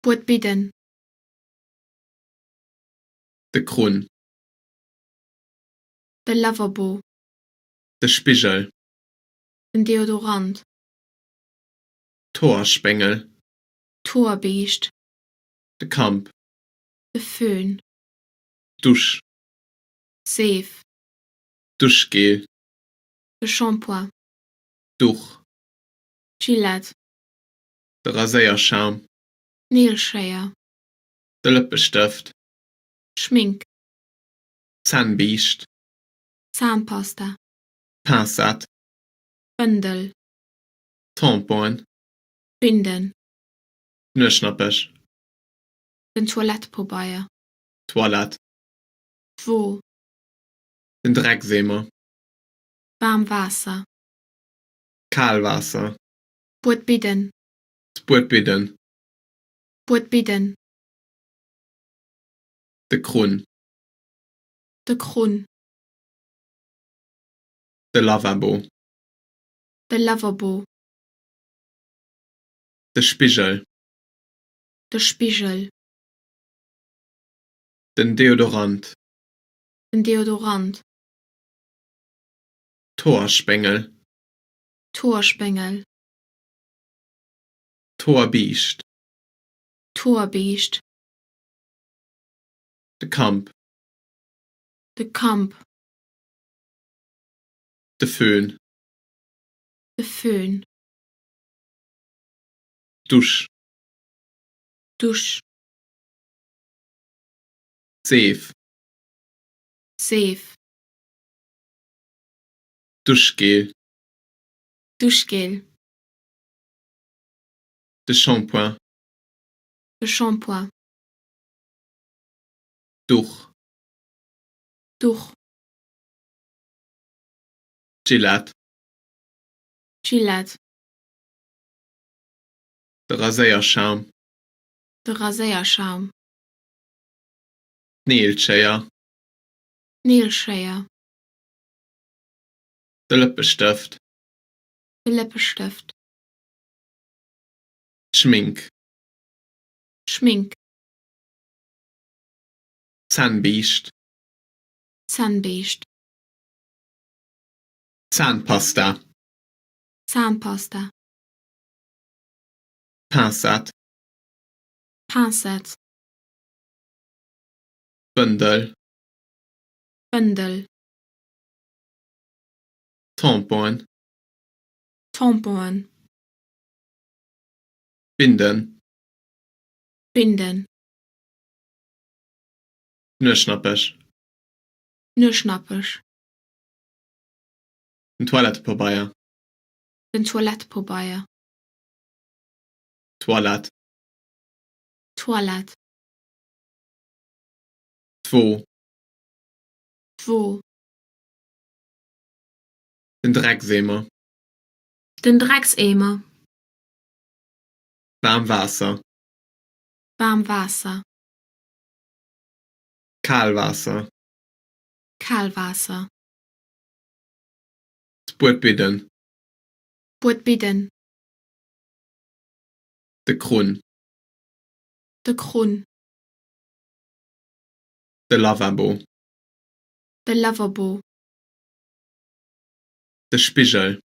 Buedbidden. De Krunn. De Lavabo. De Spigel. Den Deodorant. D'Hoerspéngel. D'Hoerbiischt. De Kamp. De Fön. D'Dusch. D'Seef. D'Duschgel. De Shampoing. D'Duch. D'Gillette. De Raséierschaum. D'Neelschéier. De Lëppestëft. D'Schmink. D'Zännbiischt. Zahnpasta. D'Pincette. D'Bëndel. D'Tamponen. D'Binden. D'Nueschnappesch. Den Toilettepobeier. D'Toilette. D'Wo. Den Dreckseemer. Waarm Waasser. Kal Waasser. Buedbidden. D'Buedbidden. Buedbidden. De Krunn. De Krunn. De Lavabo. De Lavabo. De Spigel. De Spigel. Den Deodorant. Den Deodorant. D'Hoerspéngel. D'Hoerspéngel. D'Hoerbiischt. D'Hoerbiischt. De Kamp. De Kamp. De Fön. De Fön. D'Dusch. D'Dusch. D'Seef. D'Seef. D'Duschgel. D'Duschgel. De Shampoing. De Shampoing. D'Duch. D'Duch. D'Gillette. D'Gillette. De Raséierschaum. De Raséierschaum. D'Neelschéier. D'Neelschéier. De Lëppestëft. De Lëppestëft. D'Schmink. D'Schmink. D'Zännbiischt. D'Zännbiischt. Zahnpasta. Zahnpasta. Pincette. Pincette. D'Bëndel. Bëndel. Tamponen. Tamponen. D'Binden. Binden. D'Nueschnappesch. Nueschnappesch. Den Toilettepabeier. Den Toilettepabeier. D'Toilette. D'Toilette. D'Wo. D'Wo. Den Dreckseemer. Den Dreckseemer. Waarm Waasser. Waarm Waasser. Kal Waasser. Kal Waasser. D'Buedbidden. Buedbidden. De Krunn. De Krunn. De Lavabo. De Lavabo. De Spigel.